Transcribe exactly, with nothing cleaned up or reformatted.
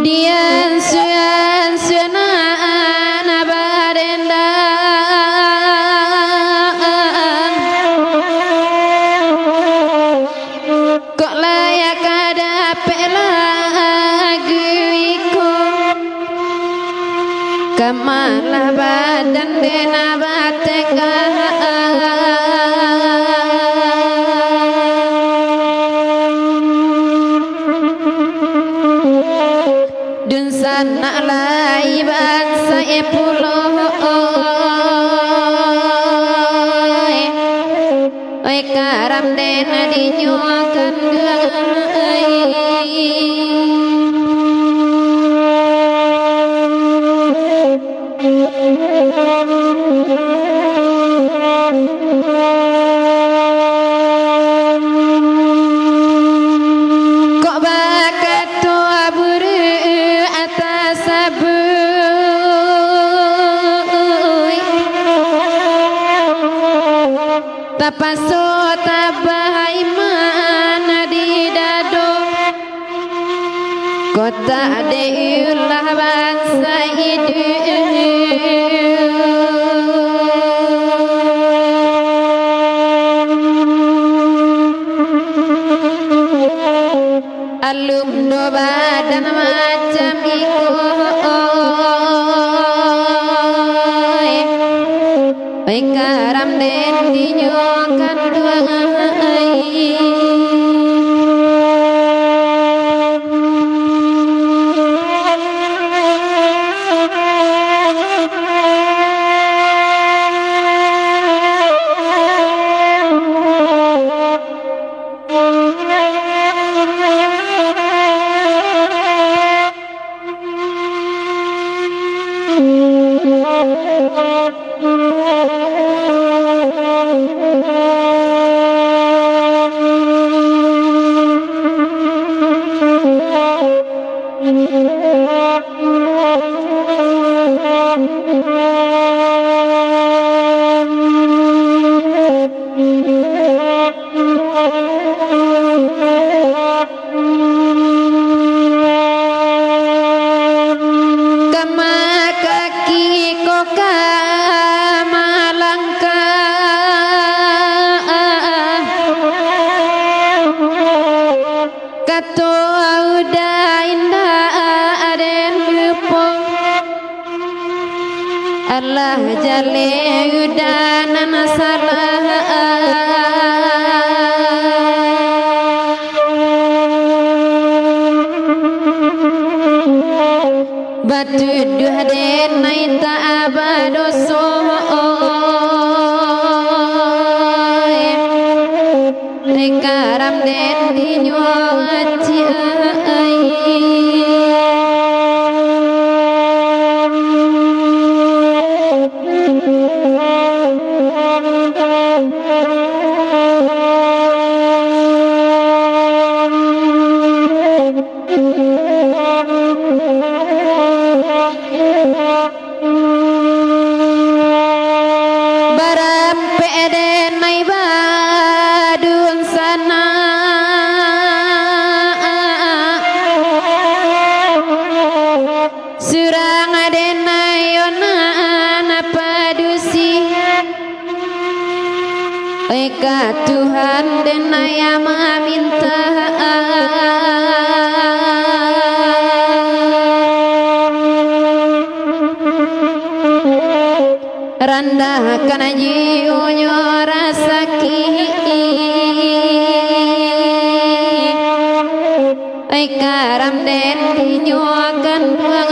Di ansuang-ansuang nan barendang, kok lai ka dapek lagu iko. Kamalah badan den batenggang. Dunsanak lai bansaik pulo. Oi karam den dinyo kanduang ai. Kok bakato buruak ateh sabuik. Tapaso tabah iman di dado. Kota dek ulah bansa iduik. Alun do badan macam iko. Oi karam den dinyo kanduang ai. Kama kaki ko ka malangkah, kato udah indak aden lupo. Alah jaleh udah nan salah. Batuduah den nan indak badoso. Dikaram den dinyo aciai. Ka Tuhan den ayah maminta, randahkan jiwanyo rasaki. Ai karam den inyo akan duai.